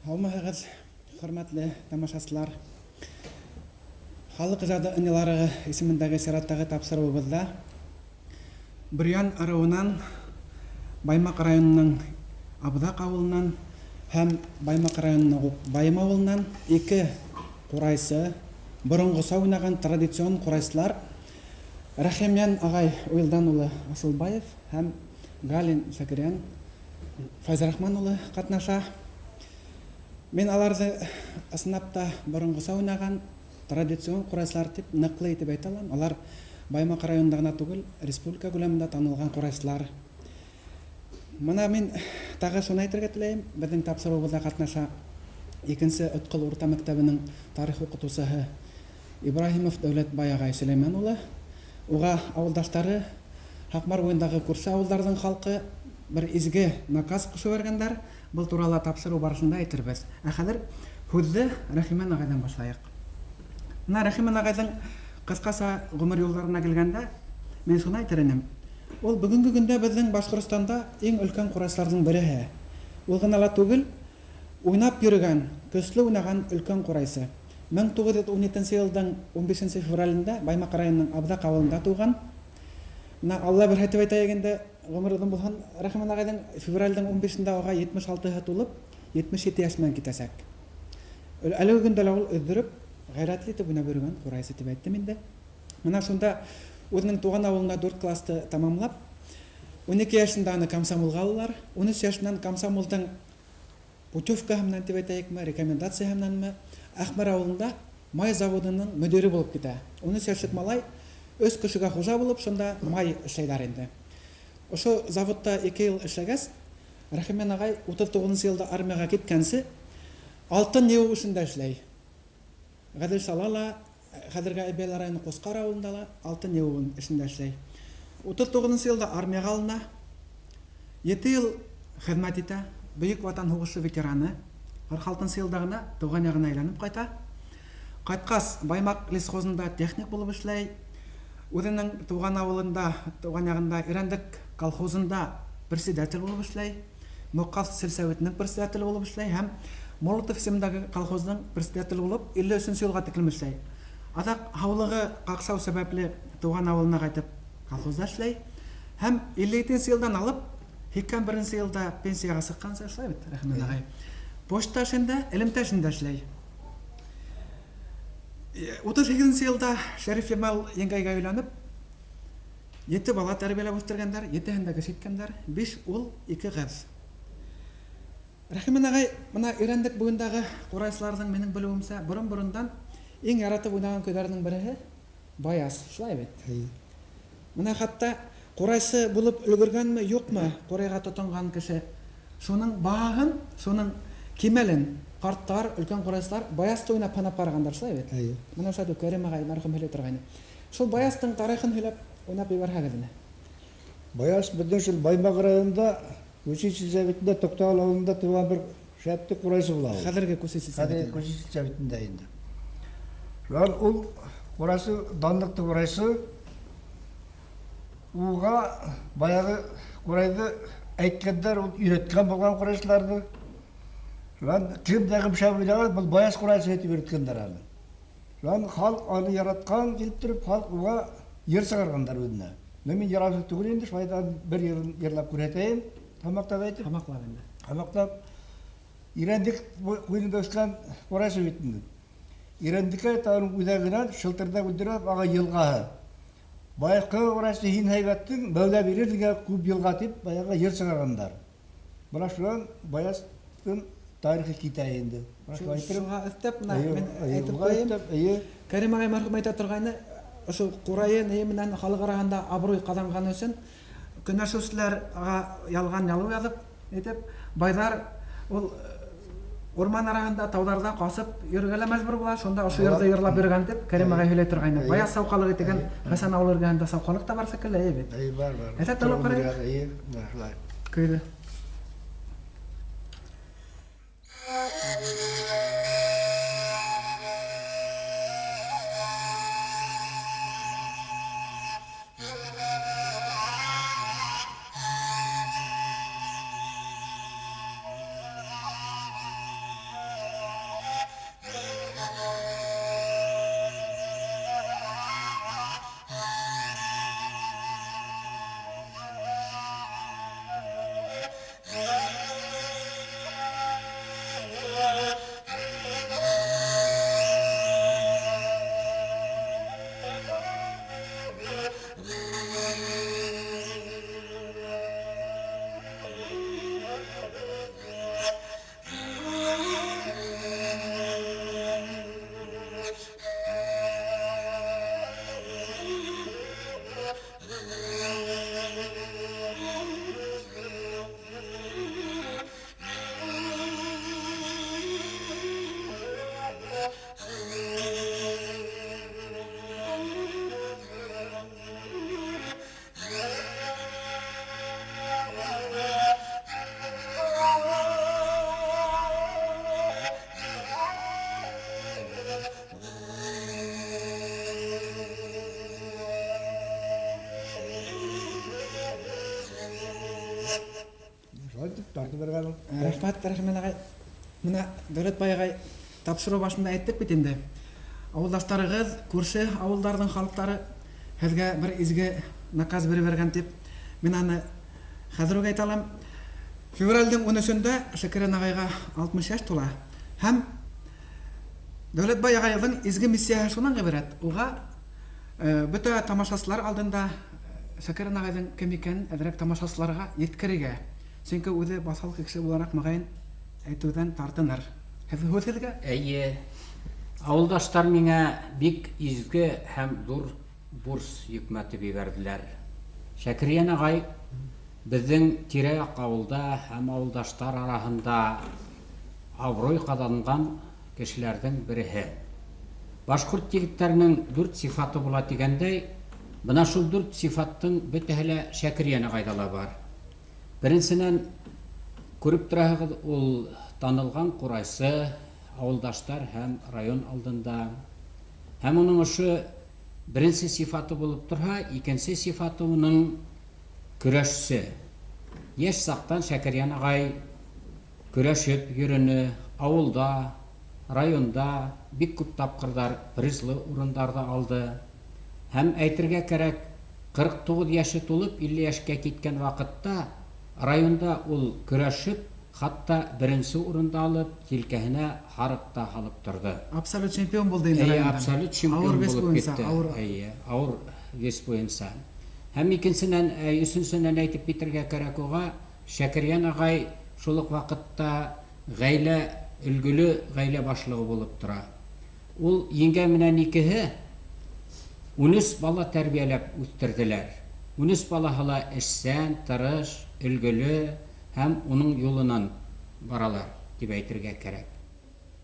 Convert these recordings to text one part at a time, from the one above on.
Һаумыһығыҙ, хөрмәтле тамашасылар. Халыҡ ижады ынйылары исемендәге сираттағы тапшырыуыбыҙҙа Бөрйән ырыуынан, Баймаҡ районының Абҙаҡ ауылынан һәм Баймаҡ районының Уҡбайым ауылынан ике ҡурайсы, боронғоса уйнаған традицион ҡурайсылар Рәхимйән ағай Уйылдан улы Асылбаев һәм Галин Зәкирйән Фәйзрахман улы ҡатнаша. Мин аларҙы ысынлап та боронғоса уйнаған традицион ҡурайсылар тип ныҡлы итеп әйтә алам. Алар Баймаҡ районында ғына түгел, республика күләмендә танылған ҡурайсылар. Мына мин тағы шуны әйтергә теләйем, беҙҙең тапшырыуыбыҙҙа ҡатнаша икенсе Отҡол урта мәктәбенең тарих уҡытыусыһы Ибраһимов Дәүләтбай ағай Сөләймән улы. Уға ауылдаштары, Һаҡмар буйындағы күрше ауылдарҙың халҡы бер изге наказ ҡушып биргәндәр. Был турала тапшырыу барышында әйтербеҙ. Ә хәҙер һүҙҙе Рәхимән ағайҙан башлайыҡ. Мына Рәхимән ағайҙың ҡыҫҡаса ғүмер юлдарына килгәндә, мин шуны әйтер инем. Ул бөгөнгө көндә беҙҙең Башҡортостанда иң өлкән ҡурайсыларҙың береһе. Ул ғына ла түгел, уйнап йөрөгән, көслө уйнаған өлкән ҡурайсы. 1917 йылдың 15 февралендә Баймаҡ районының Абҙаҡ ауылында тыуған. Мына Алла бер әйтеп әйтәйек инде, ғүмер оҙон булһын, Рәхимән ағайҙың февралдең 15-ендә уға 76-һы тулып, 77 йәш менән китәсәк. Әлеге көндә лә ул өҙҙөрөп, ғәйрәтле итеп уйнап йөрөгән ҡурайсы тип әйттем инде. Мына шунда үҙенең тыуған ауылында 4 классты тамамлап, 12 йәшендә аны комсомолға алалар. 13 йәшеннән комсомолдың путевкаһы менән тип әйтәйекме, рекомендацияһы менәнме, Әхмәр ауылында май заводының мөдире булып китә. 13 йәшлек малай өс кешегә хужа булып, шунда май эшләйҙәр инде. Ошо заводта 2 йыл эшләгәс, Рәхимән ағай 39 йылда армияға киткәнсе алтын йыйыу эшендә эшләй. Ғәҙел Сала ла, хәҙерге Әбйәлил районы Ҡусҡар ауылында ла алтын йыйыу эшендә эшләй. 39 йылда армияға алына, 7 йыл хеҙмәт итә, Бөйөк Ватан һуғышы ветераны, 46 йылда ғына тыуған яғына әйләнеп ҡайта. Ҡайтҡас Баймаҡ лесхозында техник булып эшләй. Үҙенең тыуған ауылында, тыуған яғында Ирәндек колхозында председатель булып эшләй. Моҡаҫ сельсоветының председателе булып эшләй һәм Молотов исемендәге колхоздың председателе булып 53 йылға тиклем эшләй. Аҙаҡ һаулығы ҡаҡшау сәбәпле тыуған ауылына ҡайтып колхозда эшләй һәм 57 йылдан алып 81 йылда пенсияға сыҡҡанса эшләй бит Рәхимән ағай. Почта эшендә, элемтә эшендә эшләй. 38 йылда Шәриф Ямал еңгәйгә өйләнеп, 7 бала тәрбиәләп үҫтергәндәр, 7-һен дә кеше иткәндәр, 5 ул, 2 ҡыҙ. Рәхимән ағай, мына Ирәндек буйындағы ҡурайсыларҙың минең белеүемсә, борон-борондан иң яратып уйнаған көйҙәренең береһе Баяс, шулай бит? Эйе. Мына хатта ҡурайсы булып өлгөргәнме, юҡмы, ҡурайға тотонған кеше, шуның баһаһын, шуның кимәлен ҡарттар, өлкән ҡурайсылар Баясты уйнап һанап ҡарағандар, шулай бит? Эйе. Мына шулай Кәрим ағай мәрхүм һөйләй торғайны. Шул Баястың тарихын һөйләп уйнап ебәрһәгеҙ ине. Баяс беҙҙең шул Баймаҡ районында Күси сельсоветында Туҡтағыл ауылында тыуған бер шәпте ҡурайсы була ул. Хәҙерге Күси сельсоветында. Хәҙерге Күси сельсоветында инде. Шулар ул ҡурайсы, данлыҡты ҡурайсы, уға баяғы ҡурайҙы әйткәндәр, ул өйрәткән булған ҡурайсыларҙы. Шулар кем дә кем шәп уйнаған, был Баяс ҡурайсы әйтеп өйрәткәндәр аны. Шулар халыҡ аны яратҡан килеп тороп, халыҡ уға йыр сығарғандар үҙенә. Мин йырлаусы түгел инде, шулай да бер йырын йырлап күрһәтәйем. Тамаҡлап әйтеп. Тамаҡлап инде. Тамаҡлап. Ирәндек ҡуйынында үҫкән ҡурайсы бит инде. Ирәндеккә тауының үҙәгенән шылтырҙап үлтереп аға йылғаһы. Баяғы ҡурайсы һин һәйбәттең, Мәүлә бирер һиңә күп йылға тип баяғы йыр сығарғандар. Бына шунан Баястың тарихы китә инде. Бына шулай итеп. Шуға өҫтәп, мына Эйе, мин эйе, әйтеп уға ҡуйым. өҫтәп, эйе. Кәрим ағай мәрхүм әйтә торғайны, ошо ҡурайы ни менән халыҡ араһында абруй ҡаҙанған өсөн көнләшеүселәргә ялған ялыу яҙып әйтеп, байҙар ул урман араһында, тауҙарҙа ҡасып йөрөргә лә мәжбүр була, шунда ошо йырҙы йырлап йөрөгән тип Кәрим ағай һөйләй торғайны. Баяс сауҡалығы тигән Хәсән ауылы эргәһендә сауҡалыҡ та бар шикелле, эйе бит? Эйе, бар, бар. Әйҙә, тыңлап ҡарайыҡ. Эйе, менә шулай. Көйҙө. ебәргән ул. Рәхмәт, Рәхимән ағай. Менә Дәүләтбай ағай, тапшырыу башында әйттек бит инде. Ауылдаштарығыҙ, күрше ауылдарҙың халыҡтары һеҙгә бер изге наказ биреп биргән тип. Мин аны хәҙер үк әйтә алам. Февралдең 13-ндә Шәкерән ағайға 60 йәш тула. Һәм Дәүләтбай ағайҙың изге миссияһы шунан ғибәрәт. Уға бөтә тамашасылар алдында Шәкерән ағайҙың кем икәнен әҙерәк тамашасыларға еткерергә. Сөнки үҙе баҫалҡы кеше булараҡ моғайын әйтеүҙән тартыныр. Һүҙ һеҙгә? Эйе. Ауылдаштар миңә бик изге һәм ҙур бурс йөкмәтеп ебәрҙеләр. Шәкерйән ағай беҙҙең тирә-яҡ ауылда һәм ауылдаштар араһында абруй ҡаҙанған кешеләрҙең береһе. Башҡорт егеттәренең 4 сифаты була тигәндәй, бына шул 4 сифаттың бөтәһе лә Шәкерйән ағайҙа ла бар. Беренсенән, күреп тораһығыҙ, ул танылған ҡурайсы ауылдаштар һәм район алдында. Һәм уның ошо беренсе сифаты булып торһа, икенсе сифаты уның көрәшсе. Йәш саҡтан Шәкерйән ағай көрәшеп йөрөнө, ауылда, районда бик күп тапҡырҙар призлы урындарҙы алды. Һәм әйтергә кәрәк, 49 йәше тулып 50 йәшкә киткән ваҡытта районда ул көрәшеп, хатта беренсе урынды алып, елкәһенә һарыҡ та һалып торҙо. Абсолют чемпион булды инде Эйе, районда. абсолют чемпион Ауыр вес булып буйынса, китте. ауыр. Эйе, ауыр вес буйынса. Һәм икенсенән, өсөнсөнән әйтеп китергә кәрәк уға, Шәкерйән ағай шул уҡ ваҡытта ғаилә, өлгөлө ғаилә башлығы булып тора. Ул еңгә менән икеһе 13 бала тәрбиәләп үҫтерҙеләр. 13 балаһы ла эшсән, тырыш, өлгөлө һәм уның юлынан баралар тип әйтергә кәрәк.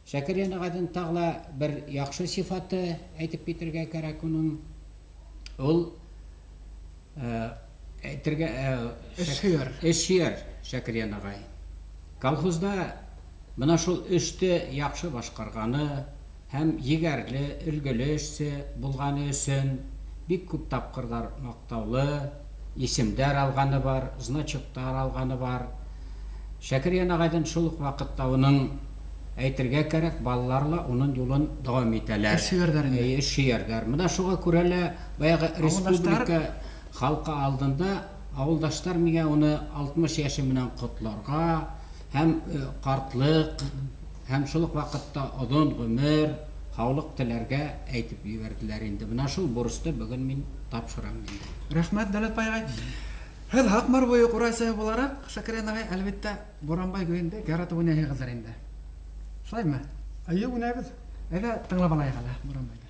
Шәкерйән ағайҙың тағы ла бер яҡшы сифаты әйтеп китергә кәрәк уның. Ул, әйтергә, Эшһөйәр. Эшһөйәр Шәкерйән ағай. Колхозда бына шул эште яҡшы башҡарғаны һәм егәрле, өлгөлө эшсе булғаны өсөн бик күп тапҡырҙар маҡтаулы исемдәр алғаны бар, значоктар алғаны бар. Шәкерйән ағайҙың шул уҡ ваҡытта уның әйтергә кәрәк, балалар ла уның юлын дауам итәләр. Эшһөйәрҙәр инде. Эйе, эшһөйәрҙәр. Бына шуға күрә лә баяғы Ауылдаштар республика халҡы алдында ауылдаштар миңә уны 60 йәше менән ҡотларға һәм ҡартлыҡ һәм шул уҡ ваҡытта оҙон ғүмер, һаулыҡ теләргә әйтеп ебәрҙеләр инде. Бына шул бурысты бөгөн мин тапшырам инде. Рәхмәт, Дәүләтбай ағай. Һеҙ Һаҡмар буйы ҡурайсыһы булараҡ, Шәкерйән ағай, әлбиттә, Буранбай көйөндә яратып уйнайһығыҙҙыр инде. Шулаймы? Эйе, уйнайбыҙ. Әйҙә, тыңлап алайыҡ әле Буранбайҙы.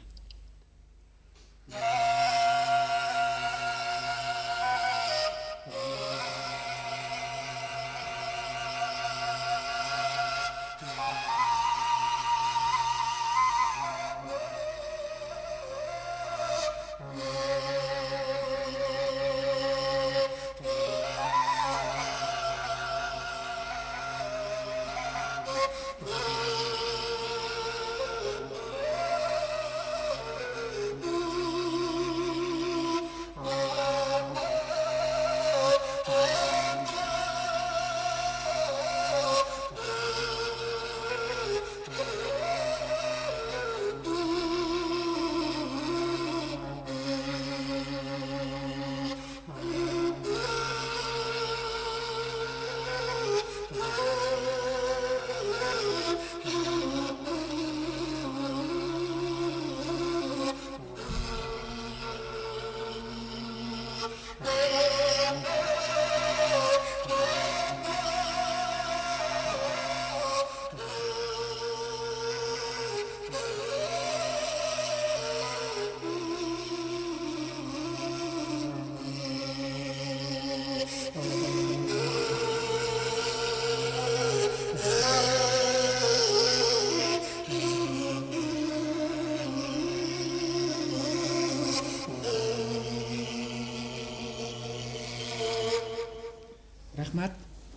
Рәхмәт,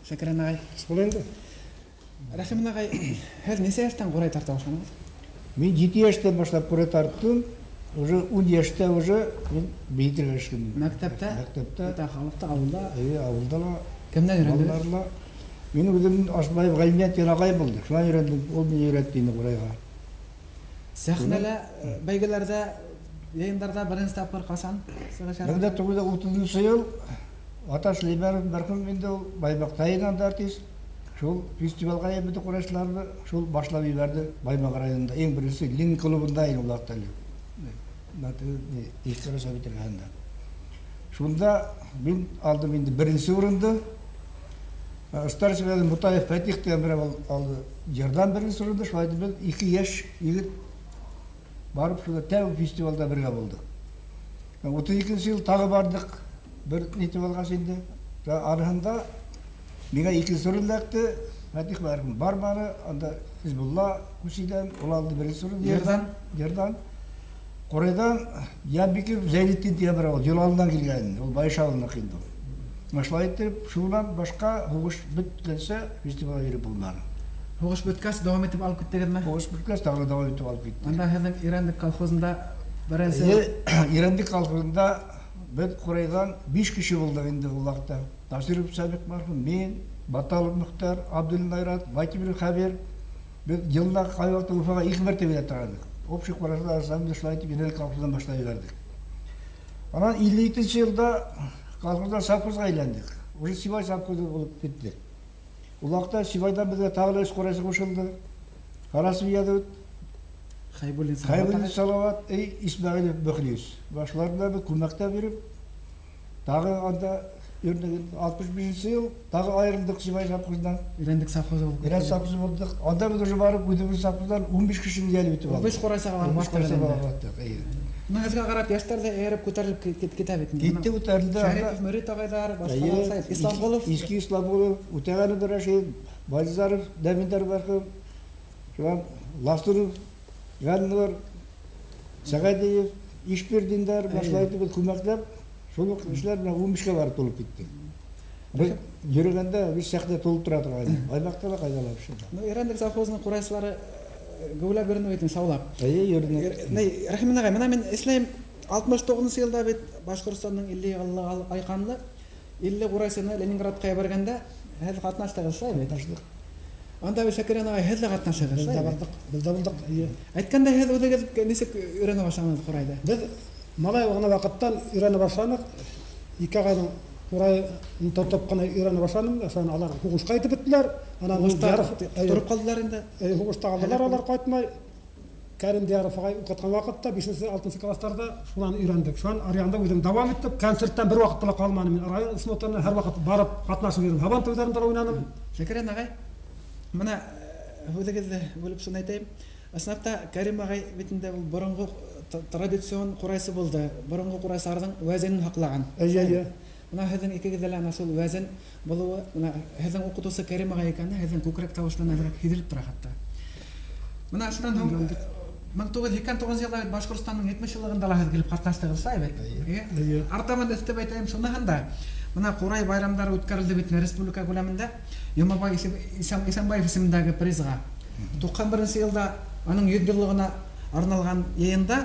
Шәкерән ағай. Шул инде. Рәхимән ағай, һеҙ нисә йәштән ҡурай тарта башланығыҙ? Мин 7 йәштән башлап ҡурай тарттым. Уже 10 йәштә уже мин бейетергә төштөм. Мәктәптә? Мәктәптә. Бөтә халыҡта, ауылда? Эйе, ауылда ла. Кемдән өйрәндегеҙ? Балалар ла. Мин үҙем Ашбаев Ғәлимйән тигән ағайым булды. Шунан өйрәндем, ул мине өйрәтте инде ҡурайға. Сәхнәлә, бәйгеләрҙә, йыйындарҙа беренсе тапҡыр ҡасан сығыш яһаны? 1930 йыл Ата Сөләймәнов мәрхүм инде ул Баймаҡта инде артист. Шул фестивалға бөтә ҡурайсыларҙы шул башлап ебәрҙе Баймаҡ районында. Иң беренсе Ленин клубында ине ул ваҡытта әле. Иҫке Совет эргәһендә. Шунда мин алдым инде беренсе урынды. Старший Мутаев Фәтих тигән берәү алды йырҙан беренсе урынды. Шулай итеп беҙ ике йәш егет барып шунда тәүге фестивалда бергә булдыҡ. 32 йыл тағы барҙыҡ. Бер нитеп алғас инде. Араһында миңә икенсе урын эләкте. Фәтих мәрхүм барманы, анда Хизбулла Күсиҙән ул алды беренсе урын йырҙан. Ҡурайҙан Янбикев Зәйнетдин тигән берәү ул Йолалынан килгән, ул Байыш ауылынан инде. Шулай итеп, шунан башҡа һуғыш бөткәнсә фестивалгә йөрөп булманы. Һуғыш бөткәс дауам итеп алып киттегеҙме? Һуғыш бөткәс тағы дауам итеп алып киттек. Анда һеҙҙең Ирәндек колхозында беренсе Ирәндек колхозында беҙ ҡурайҙан 5 кеше булдыҡ инде ул ваҡытта. Насиров Сабиҡ мәрхүм, мин, Баталов Мөхтәр, Абдуллин Айрат, Байтимиров Хәбир. Беҙ йылына ҡай ваҡытта Уфаға 2 мәртәбә килә торғайныҡ. Общий ҡурайсылар ансамбле шулай итеп Ирәндек колхозынан башлап ебәрҙек. Анан 52 йылда колхоздан совхозға әйләндек. Уже Сибай совхозы булып киттек. Ул ваҡытта Сибайҙан беҙгә тағы ла өс ҡурайсы ҡушылды. Харасов Ядут, Хәйбуллин Салават, Хәйбуллин Салават, Исмәғилев Мөхлис. Башлар менән беҙ күмәктә биреп, тағы анда өрнеген 65 йыл тағы айырылдыҡ Сибай совхозынан. Ирәндек совхозы булып Ирәндек совхозы булдыҡ. Анда беҙ уже барып үҙебеҙ совхоздан 15 кешене йәлеп итеп алдыҡ. 15 ҡурайсыға барып 15 ҡурайсыға башлап барып баттыҡ, эйе. Бына һеҙгә ҡарап йәштәр ҙә эйәреп күтәрелеп китә бит инде. Китте, күтәрелде. Шәрипов Мөрит ағайҙар, башҡалар сайт. Исламғолов. Иске Исламғолов, Үтәғәлев Рәшид, Базаров, Дәминдар мәрхүм, шунан Ластуров, Ғәлинур, Сәғәдиев, Ишбирҙиндәр, башлай итеп беҙ күмәкләп, шул уҡ кешеләр менән 15-кә барып тулып китте. Беҙ йөрөгәндә беҙ сәхнә тулып тора торғайны. Баймаҡта ла ҡайҙа ла шунда. Ну, Ирәндек совхозының ҡурайсылары геүләп йөрөнө бит инде, шаулап. Эйе, йөрөнө. Ней, Рәхимин ағай, бына мин эшләйем, 69 йылда бит Башҡортостандың 50 йыллығы айҡанлы 50 ҡурайсыны Ленинградҡа ебәргәндә һеҙ ҡатнаштығыҙ, шулай бит? Ҡатнаштыҡ. Анда бит Шәкәрйән ағай, һеҙ ҙә ҡатнашығыҙ, Беҙ шулай ҙә бит? барҙыҡ, беҙ ҙә булдыҡ, эйе. Әйткәндәй, һеҙ үҙегеҙ нисек өйрәнә башланығыҙ ҡурайҙы? Беҙ малай ғына ваҡыттан өйрәнә башланыҡ. Ике ағайҙың ҡурайын тотоп ҡына өйрәнә башланым. Шунан алар һуғышҡа итеп бөттөләр. Анан Һуғышта Дияров, тороп ҡалдылар инде. Һуғышта ҡалдылар, алар ҡайтмай. Кәрим Дияров ағай уҡытҡан ваҡытта 5-нсе, 6-нсы кластарҙа шунан өйрәндек. Шунан аръяғында үҙем дауам иттем. Концерттан бер ваҡытта ла ҡалманым мин. Район смотрына һәр ваҡыт барып ҡатнашып йөрөм. Һабан туйҙарында ла уйнаным. Шәкәрйән ағай, бына һүҙегеҙҙе бүлеп шуны әйтәйем. Ысынлап та Кәрим ағай бит инде ул боронғо традицион ҡурайсы булды. Боронғо ҡурайсыларҙың вәзенен һаҡлаған. Эйе, эйе. Бына һеҙҙең икегеҙҙә лә ана шул вәзен булыуы, бына һеҙҙең уҡытыусы Кәрим ағай икәне, һеҙҙең күкрәк тауышынан әҙерәк һиҙелеп тора хатта. Бына шунан һуң 1989 йылда бит Башҡортостандың 70 йыллығында ла һеҙ килеп ҡатнаштығыҙ, шулай бит? Эйе. Эйе. Артабан өҫтәп әйтәйем шуныһын да. Бына ҡурай байрамдары үткәрелде бит республика күләмендә. Йомабай Исәнбаев исемендәге призға. 91 йылда аның 100 йыллығына арналған йыйында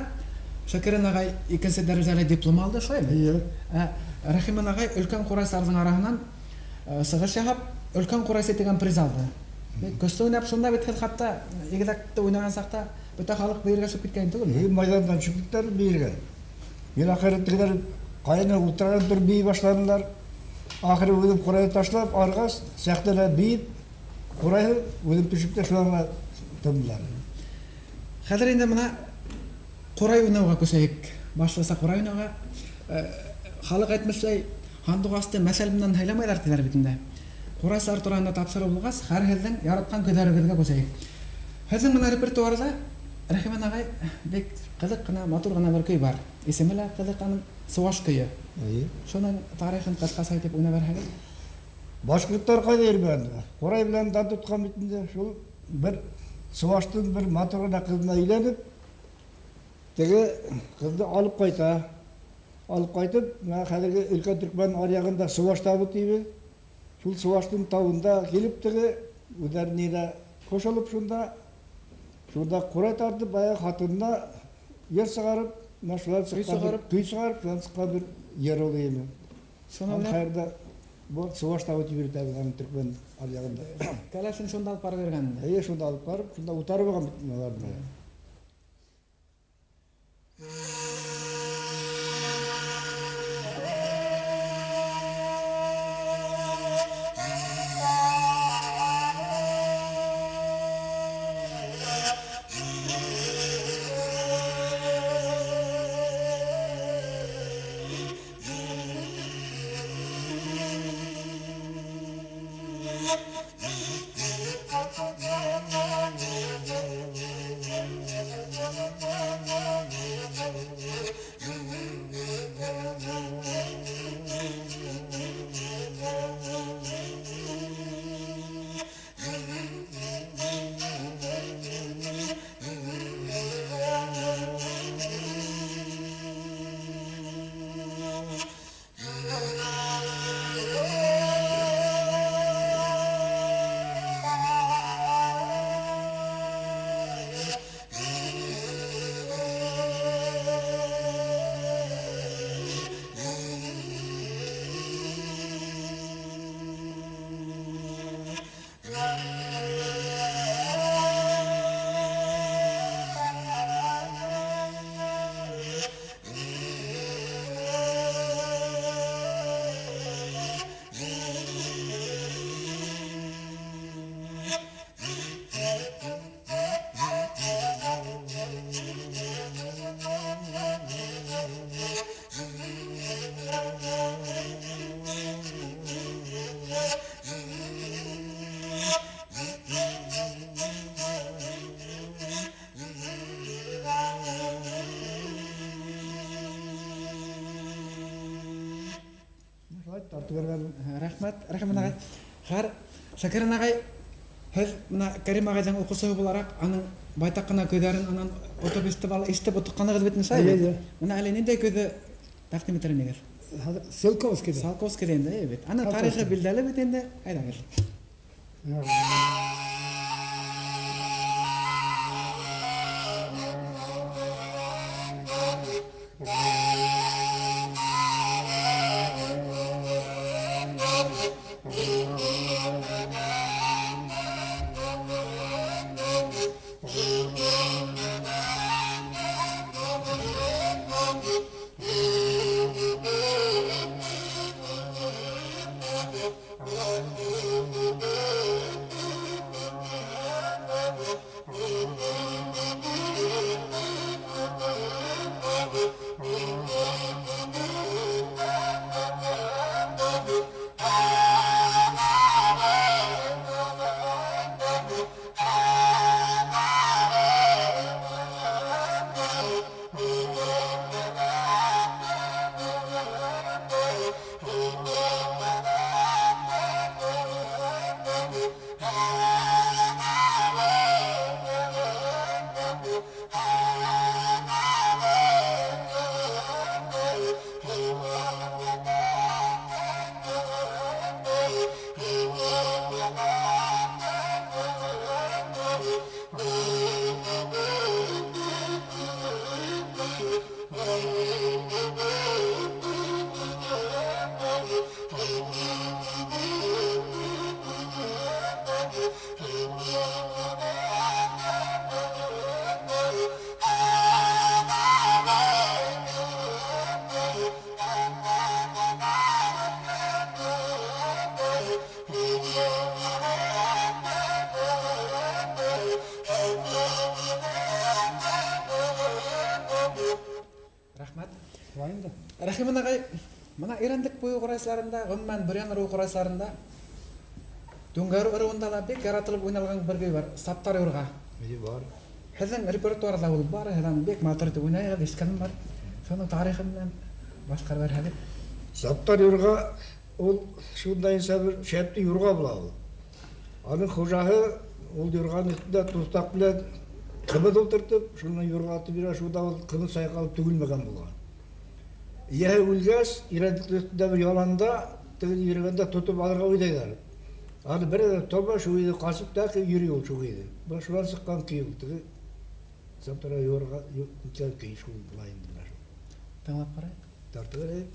Шәкәрйән ағай икенсе дәрәжәле диплом алды, шулай бит? Эйе. Рәхимән ағай өлкән ҡурайсыларҙың араһынан сығыш яһап, өлкән ҡурайсы тигән приз алды. Бик көслө уйнап, шунда бит һеҙ хатта игеҙәкте уйнаған саҡта бөтә халыҡ бейергә сығып киткән түгелме? Эйе, майҙандан сығып киттеләр бейергә. Мин ахыры тегеләр ҡайны ултырған бер бейей башланылар. Ахыры үҙем ҡурайҙы ташлап, арғас, сәхнәлә бейеп, ҡурайҙы үҙем төшөп тә шунан ғына тындылар. Хәҙер инде бына ҡурай уйнауға күсәйек. Башласа ҡурай уйнауға. Халыҡ әйтмешләй, һандуғасты мәҫәл менән һайламайҙар тиҙәр бит инде. Ҡурайсылар тураһында тапшырыу булғас, һәр һеҙҙең яратҡан көйҙәрегеҙгә күсәйек. Һеҙҙең бына репертуарҙа Рәхимән ағай бик ҡыҙыҡ ҡына, матур ғына бер көй бар. Исеме лә ҡыҙыҡ аның, Сыуаш көйө. Эйе. Шуның тарихын ҡыҫҡаса итеп уйнап бирһәгеҙ. Башҡорттар ҡайҙа йөрөгән? Ҡурай менән дан тотҡан бит инде. Шул бер Сыуаштың бер матур ғына ҡыҙына өйләнеп, теге ҡыҙҙы алып ҡайта. Алып ҡайтып, бына хәҙерге Өлкән Төркмән аръяғында Сыуаш тавы тибеҙ. Шул Сыуаштың тауында килеп теге үҙҙәренә ҡушылып шунда ҡурай тартып, баяғы хатынына ер сығарып, менә шулар Көй сыҡҡан бер сығарып. көй сығарып, шунан сыҡҡан бер ер ул ине. Шуны Ул менән хәҙер Бу Суваш тавы дип йөртәбез аны төркмән аръягында. Кәләшен шунда алып барып йөргән. Әйе, шунда алып барып, шунда утары булган бит аларның. Рәхмәт, рәхмәт агай. Хәр Шәкәрин агай, һеҙ мына Кәрим ағайҙың уҡыусыһы булараҡ, аның байтаҡ ҡына көйҙәрен анан отоп ишетеп ал, ишетеп отҡанығыҙ бит шулай бит. Мына әле ниндәй көйҙө тәҡдим итер инегеҙ? Селковский. Селковский инде, бит. Ана тарихы билдәле бит инде. Әйҙәгеҙ. Рәхимән ағай, мына Ирәндек буйы ҡурайсыларында, ғөмүмән Бөрйән ырыуы ҡурайсыларында, Дүңгәр ырыуында ла бик яратылып уйналған бер көй бар, Саптар юрға. Әйе, бар. Һеҙҙең репертуарҙа ул бар, һеҙҙең бик матур итеп уйнайһығыҙ, ишеткәнем бар. Шуның тарихы менән башҡарып бирһәгеҙ. Саптар юрға ул шундайынса бер шәпте юрға була ул. Аның хужаһы ул юрғаның өҫтөндә туҫтаҡ белән ҡымыҙ ултыртып, шунан юрға атып бирә, шунда ул ҡымыҙ сайҡалып түгелмәгән булған. Йәһе үлгәс, Ирәндек өҫтөндә бер яланда, теге йөрөгәндә тотоп алырға уйлайҙар. Аны бер ҙә тоба, шул өйҙө ҡасып та йөрөй ул шул өйҙө. Бына шунан сыҡҡан көй ул, теге Саптар юрға үткән көй шул була инде менә шул. Тыңлап ҡарайыҡ. Тартып бирәйек.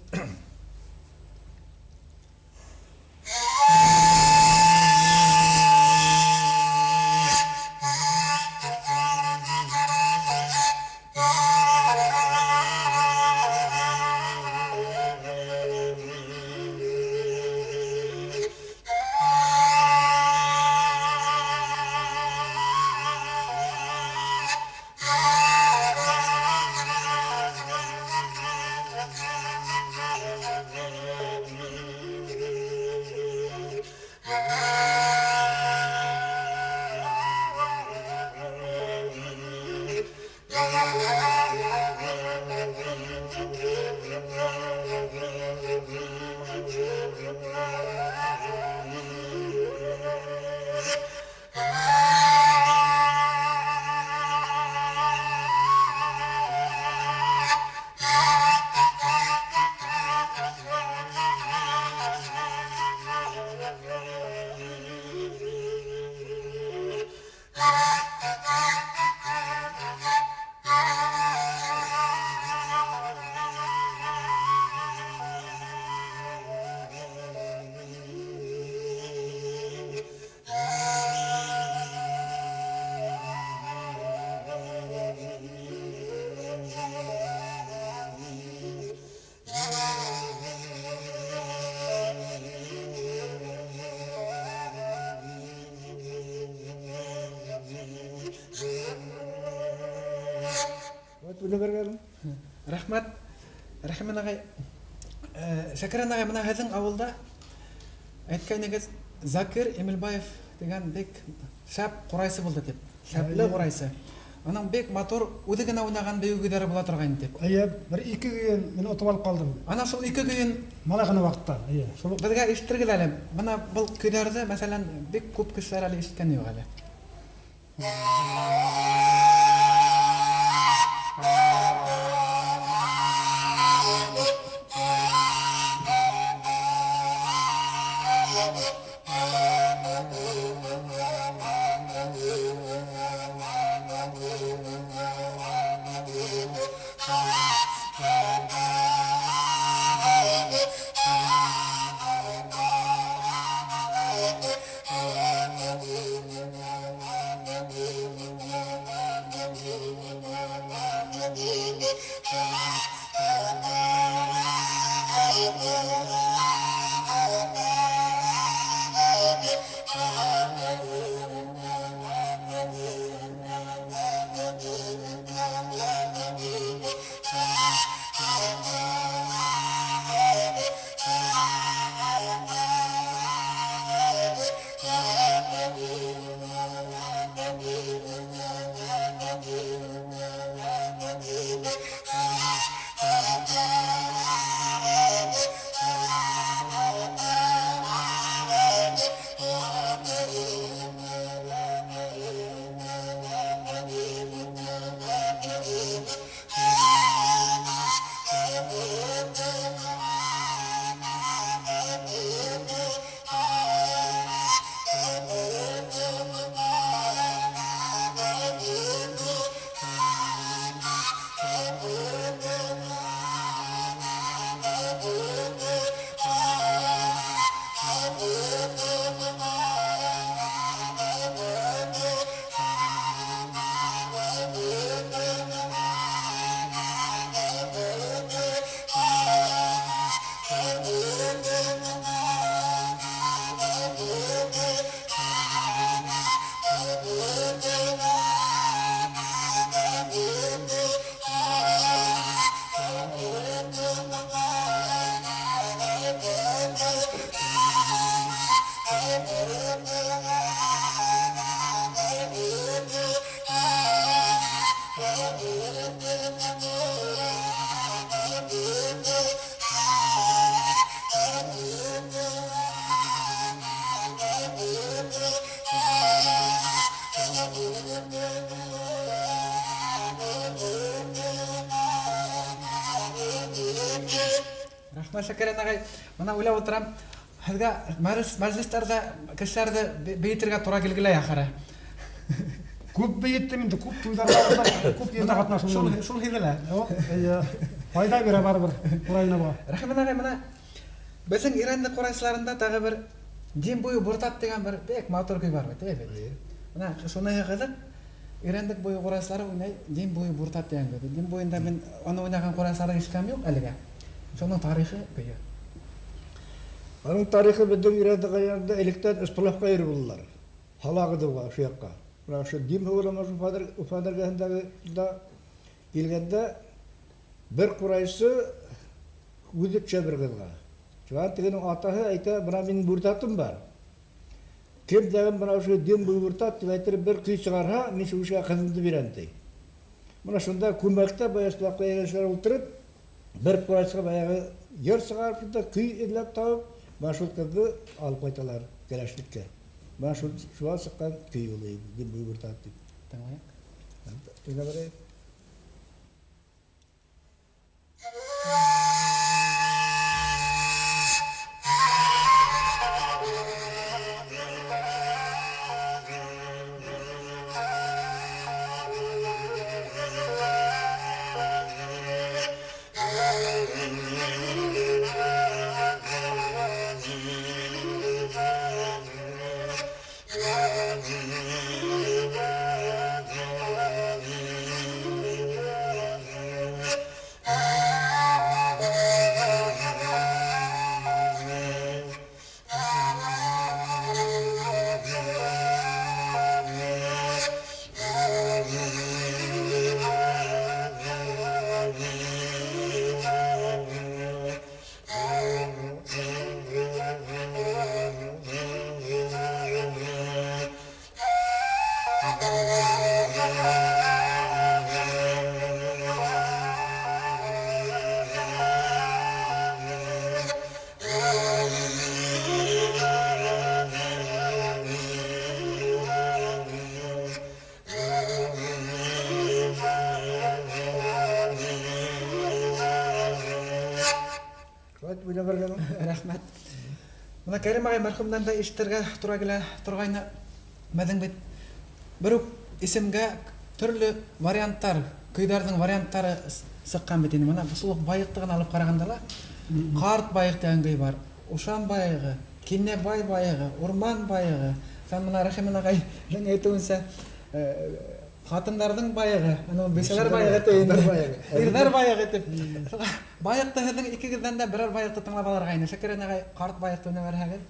Рәхмәт, Рәхимән ағай. Шәкәрән ағай, бына һеҙҙең ауылда әйткәнегеҙ Закир Эмилбаев тигән бик шәп ҡурайсы булды тип. Шәпле ҡурайсы. Уның бик матур үҙе генә уйнаған бейеү көйҙәре була торғайны тип. Эйе, бер ике көйөн мин отоп алып ҡалдым. Ана шул ике көйөн малай ғына ваҡытта. Эйе, шул беҙгә ишетергеҙ әле. Бына был көйҙәрҙе, мәҫәлән, бик күп кешеләр әле ишеткән юҡ әле. Рәхмәт, Шәкәрән ағай. Бына уйлап ултырам, һеҙгә мәжлестәрҙә кешеләрҙе бейетергә тура килгеләй ахыры. Күп бейеттем инде, күп туйҙарҙа, күп ерҙә ҡатнашым. Шул һиҙелә. Файҙа бирә барыбер ҡурайына була. Рәхмәт ағай, бына беҙҙең Ирәнде ҡурайсыларында тағы бер Дим буйы буртат тигән бер бик матур көй бар бит, әй бит. Бына шуныһы ҡыҙыҡ. Ирәндек буйы ҡурайсылары уйнай Дим буйы буртат тигән көйҙө. Дим буйында мин уны уйнаған ҡурайсыларҙы ишеткәнем юҡ әлегә. Шуның тарихы көйө. Аның тарихы беҙҙең Ирәндек районында электән Өспалаҡҡа йөрөп булдылар. Һалағыҙға ошо яҡҡа. Бына ошо Дим һыуы Уфа эргәһендәге килгәндә бер ҡурайсы үҙе төшә бер ҡыҙға. Шунан тегенең атаһы әйтә, бына минең буртатым бар. Кем тәген бына ошо Дим буйы буртат тип әйтеп бер көй сығарһа, мин шул кешегә ҡыҙымды бирәм ти. Менә шунда күмәктә баяшлаклы яшьләр утырып, бер курайчыга баягы йыр чыгарып, шунда көй эзләп табып, менә шул кызны алып кайталар кәләшлеккә. Менә шул шулар чыккан көй ул Дөм буй дип. Тыңлайык. Тыңлап барайык. Шулай итеп уйнап бергән. Рәхмәт. Менә Кәрим агай мәрхүмнән дә ишетергә тура килә торгайны. Беҙҙең бит бер үк исемгә төрлө варианттар, көйҙәрҙең варианттары сыҡҡан бит инде. Мына шул уҡ байыҡты ғына алып ҡарағанда ла ҡарт байыҡ тигән көй бар, Ушан байығы, Кинәбай байығы, Урман байығы. Һәм мына Рәхимән ағайҙың әйтеүенсә, ҡатындарҙың байығы, ана бисәләр байығы тип инде. Ирҙәр байығы тип. Байыҡты һеҙҙең икегеҙҙән дә берәр байыҡты тыңлап алырға ине. Шәкәрән ағай, ҡарт байыҡты уйнап бирһәгеҙ.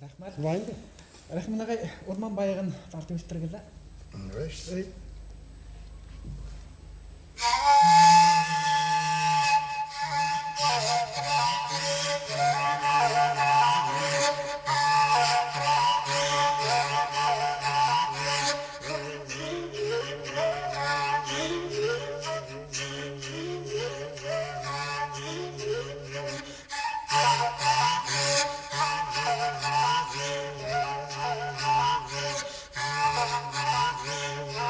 Рәхмәт. Шулай инде. Рәхмәт ағай, урман байығын тартып ишеттерегеҙ ҙә. Эш.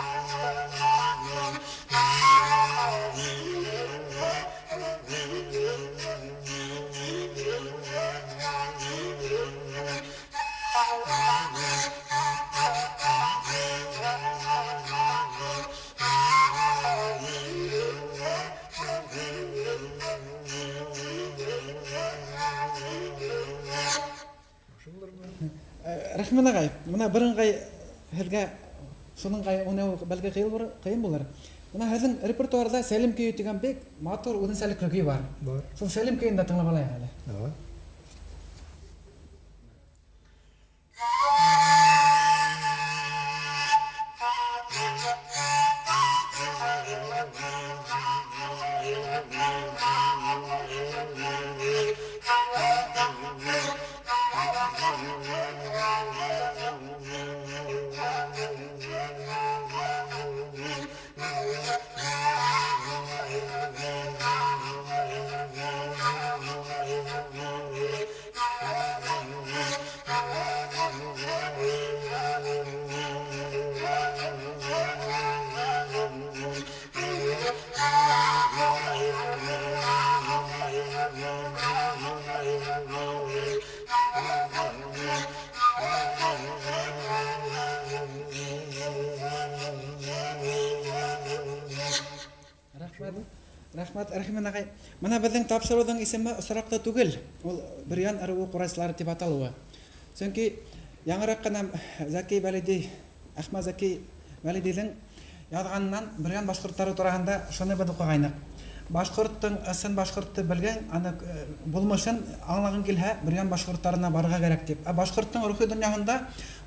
Yeah. Рәхмәт ағай, бына бер ыңғай һеҙгә шуның уйнау бәлки ҡыйын булыр. Бына һеҙҙең репертуарҙа «Сәлим көйө» тигән бик матур үҙенсәлекле көй бар. Бар. Шул «Сәлим» көйөн дә тыңлап алайыҡ әле. Давай. Рәхмәт. Рәхмәт, Рәхимән ағай. Бына беҙҙең тапшырыуҙың исеме осраҡлы түгел. Ул «Бөрйән ырыуы ҡурайсылары» тип аталыуы. Сөнки яңыраҡ ҡына Зәки Вәлиди, Әхмәт Зәки Вәлидиҙең яҙғанынан Бөрйән башҡорттары тураһында шуны беҙ уҡығайныҡ. Башҡорттоң ысын башҡортто белгән, аны булмышын аңлағың килһә, Бөрйән башҡорттарына барырға кәрәк тип. Ә башҡорттоң рухи донъяһында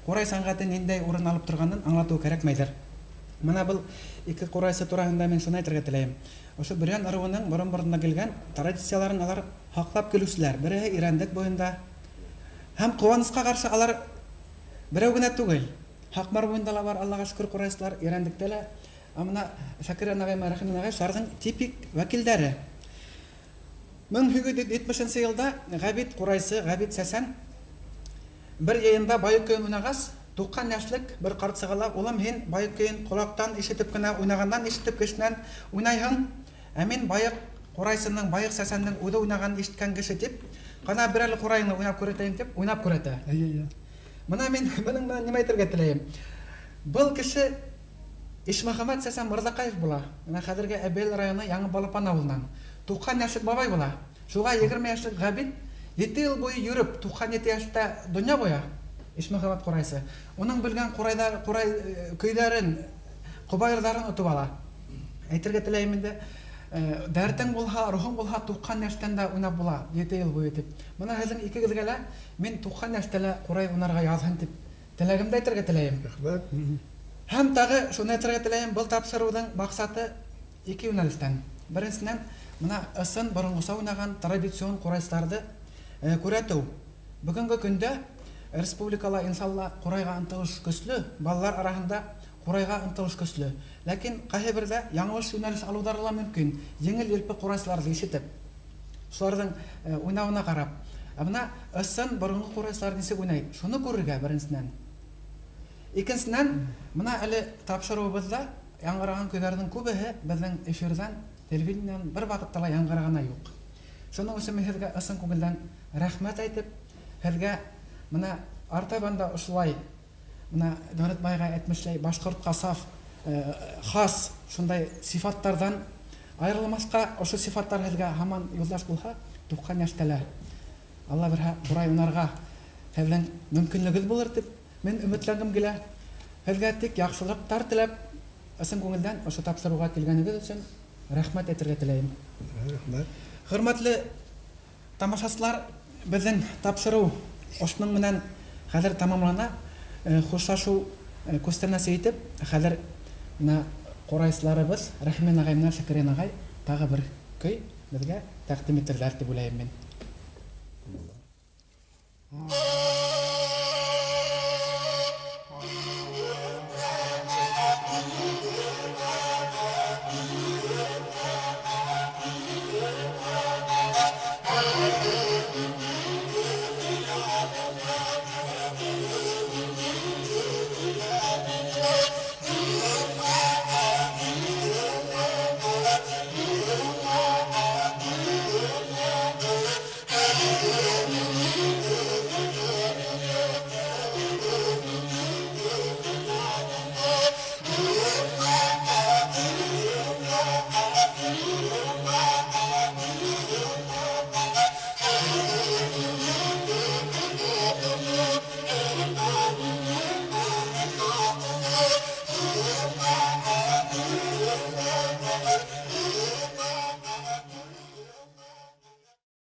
ҡурай сәнғәте ниндәй урын алып торғанын аңлатыу кәрәкмәйҙер. Бына был ике ҡурайсы тураһында мин шуны әйтергә теләйем. Ошо Бөрйән ырыуының борон-борондан килгән традицияларын алар һаҡлап килеүселәр. Береһе Ирәндек буйында. Һәм ҡыуанысҡа ҡаршы алар берәү генә түгел. Һаҡмар буйында ла бар, Аллаға шөкөр, ҡурайсылар, Ирәндектә лә. Ә бына Шәкирән ағай менән Рәхимән ағай шуларҙың типик вәкилдәре. 1870 йылда Ғәбит ҡурайсы, Ғәбит Сәсән бер йыйында байыҡ көйөн уйнағас, 90 йәшлек бер ҡарт сығала, улым, һин байыҡ көйөн ҡолаҡтан ишетеп кенә, уйнағандан ишетеп кешенән уйнайһың, ә мин байыҡ ҡурайсының, байыҡ Сәсәндең үҙе уйнағанын ишеткән кеше тип, ҡана бер әле ҡурайыңды уйнап күрһәтәйем тип, уйнап күрһәтә. Эйе, эйе. Бына мин бының менән нимә әйтергә теләйем? Был кеше Ишмөхәмәт Сәсән Мырҙаҡаев була. Бына хәҙерге Әбйәлил районы Яңы Балапан ауылынан. 90 йәшлек бабай була. Шуға 20 йәшлек Ғәбит 7 йыл буйы йөрөп, 97 йәштә донъя ҡуя Ишмөхәмәт ҡурайсы. Уның белгән ҡурайҙар, ҡурай көйҙәрен, ҡобайырҙарын отоп ала. Әйтергә теләйем инде, дәртең булһа, рухың булһа, 90 йәштән дә уйнап була, 7 йыл буйы тип. Бына һеҙҙең икегеҙгә лә мин 90 йәштә лә ҡурай уйнарға яҙһын тип теләгемде әйтергә теләйем. Рәхмәт. Һәм тағы шуны әйтергә теләйем, был тапшырыуҙың маҡсаты ике йүнәлештән. Беренсенән, бына ысын боронғоса уйнаған традицион ҡурайсыларҙы күрәтеү. Бөгөнгө көндә республикала иншалла ҡурайға ынтылыш көслө, балалар араһында ҡурайға ынтылыш көслө. Ләкин ҡайһы берҙә яңылыш йүнәлеш алыуҙары ла мөмкин. Еңел елпе ҡурайсыларҙы ишетеп, шуларҙың уйнауына ҡарап. Ә бына ысын боронғо ҡурайсылар нисек уйнай, шуны күрергә беренсенән. Икенсенән, бына әле тапшырыуыбыҙҙа яңғыраған көйҙәрҙең күбеһе беҙҙең эфирҙан, телевидениенан бер ваҡытта ла яңғырағаны юҡ. Шуның өсөн мин һеҙгә ысын күңелдән рәхмәт әйтеп, һеҙгә бына артабан да ошолай, бына Дәүләтбай ағай әйтмешләй, башҡортҡа саф, хас шундай сифаттарҙан айырылмаҫҡа, ошо сифаттар һеҙгә һаман юлдаш булһа, 90 йәштә лә Алла бирһә, ҡурай уйнарға һеҙҙең мөмкинлегегеҙ булыр тип мин өмөтләнгем килә. Һеҙгә тик яҡшылыҡтар теләп, ысын күңелдән ошо тапшырыуға килгәнегеҙ өсөн рәхмәт әйтергә теләйем. Рәхмәт. Хөрмәтле тамашасылар, беҙҙең тапшырыу ошоноң менән хәҙер тамамлана. Хушлашыу күстәнәсе итеп, хәҙер бына ҡурайсыларыбыҙ Рәхимән ағай менән Шәкәрйән ағай тағы бер көй беҙгә тәҡдим итерҙәр тип уйлайым мин.